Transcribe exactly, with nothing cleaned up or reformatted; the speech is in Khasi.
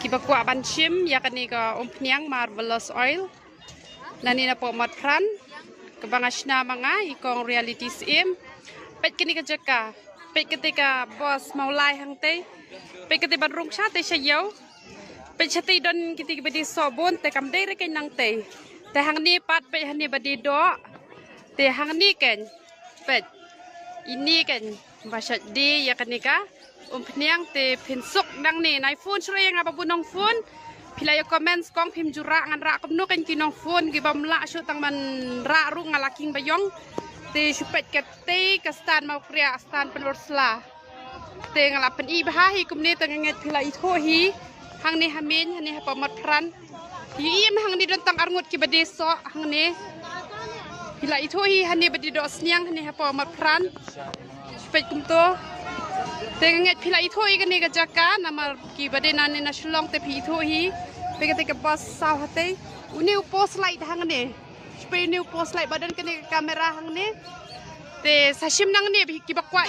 Kiba kwah ban shim ïa kane ka umphniang marvelous oil, nangne napoh Motphran, kaba nga shna ma nga i kong Reality Syiem. Peit kane ka jaka, peit kata ka bos Mawlai hangtei, peit kata ban rung shatei sha ïew. Peit shatei don kata kiba die soh bun, te kam dei re keiñ nangtei. Te hangne pat peit hangne ba die doh. Te hangne keiñ, peit, ine keiñ ba shait die ïa kane ka umphniang. Te phin suk nangne, nai phone shuh ïa nga ba bun nongphone. Phi la ïa comment kong phim ju rah, ngan rah kumno keiñ ki nongphone, ki bym lah shuh tang ban rah ruh nga la king ba ïong. Te shu peit katei ka stand Mawkriah, stand Pynursla. Te nga la pyni bha hi kumne, te nga ngeit phi la ithuh hi. Hangne ha Meiñ, hangne hapoh Motphran. Ïohi em, hangne don tang arngut kiba die soh hangne. Phi la ithuh hi hangne ba die doh sniang hangne hapoh Motphran. Peit kumto. Te nga ngeit phi la ithuh hi kane ka jaka, namar kiba dei nangne na Shillong te phi ithuh hi. Peit kata ka bos saw hatei. Une u post light hangne. Peit une u post light ba don kane ka camera hangne. Te sa shim nangne, kiba kwah